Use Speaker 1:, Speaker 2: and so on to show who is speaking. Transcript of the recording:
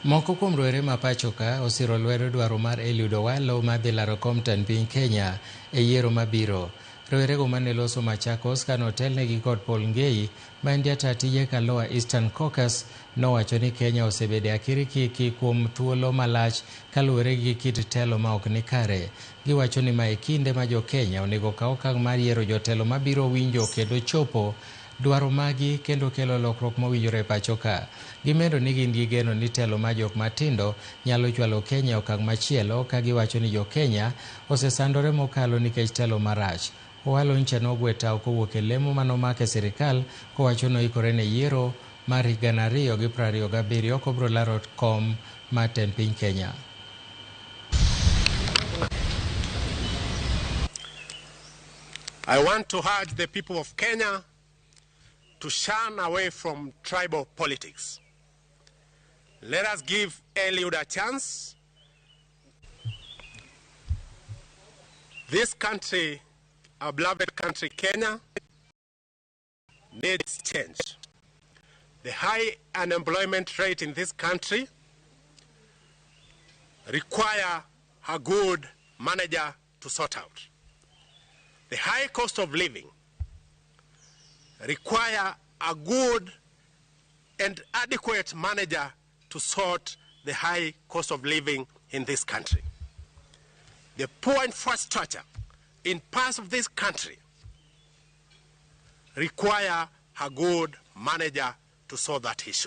Speaker 1: Moko kuom rowere ma pacho ka osiro lwedo dwaro mar Eliud Owalo mar dhi laro kom tend piny Kenya e yiero mabiro. Rowerego mane loso Machakos kane otelnegi kod Paul Ngei ma en jata tije Kaloa Eastern Caucus nowacho ni Kenya osebedo e akirikiki kuom thuolo malach kaluwore gi kit telo ma ok ni kare. Giwacho ni ma e kinde ma jo Kenya onego okaw okang' mar yiero jotelo mabiro winjo kendo chopo dwaro magi kendo kelo lokruok mowinjore e pacho ka. Gimedo ni gin gi geno ni telo mar jok matindo nyalo chwalo Kenya e okang' machielo ka giwacho ni jo Kenya osesandore mokalo nikech telo marach. Owalo ncha nogwe tao kowuok e lemo manomako e sirikal kowacho noikore ne yiero mar 2027 kobro laro kom mar tend piny Kenya.
Speaker 2: I want to urge the people of Kenya to shun away from tribal politics. Let us give Eliud a chance. This country, our beloved country Kenya, needs change. The high unemployment rate in this country require a good manager to sort out. The high cost of living require a good and adequate manager to sort the high cost of living in this country. The poor infrastructure in parts of this country require a good manager to solve that issue.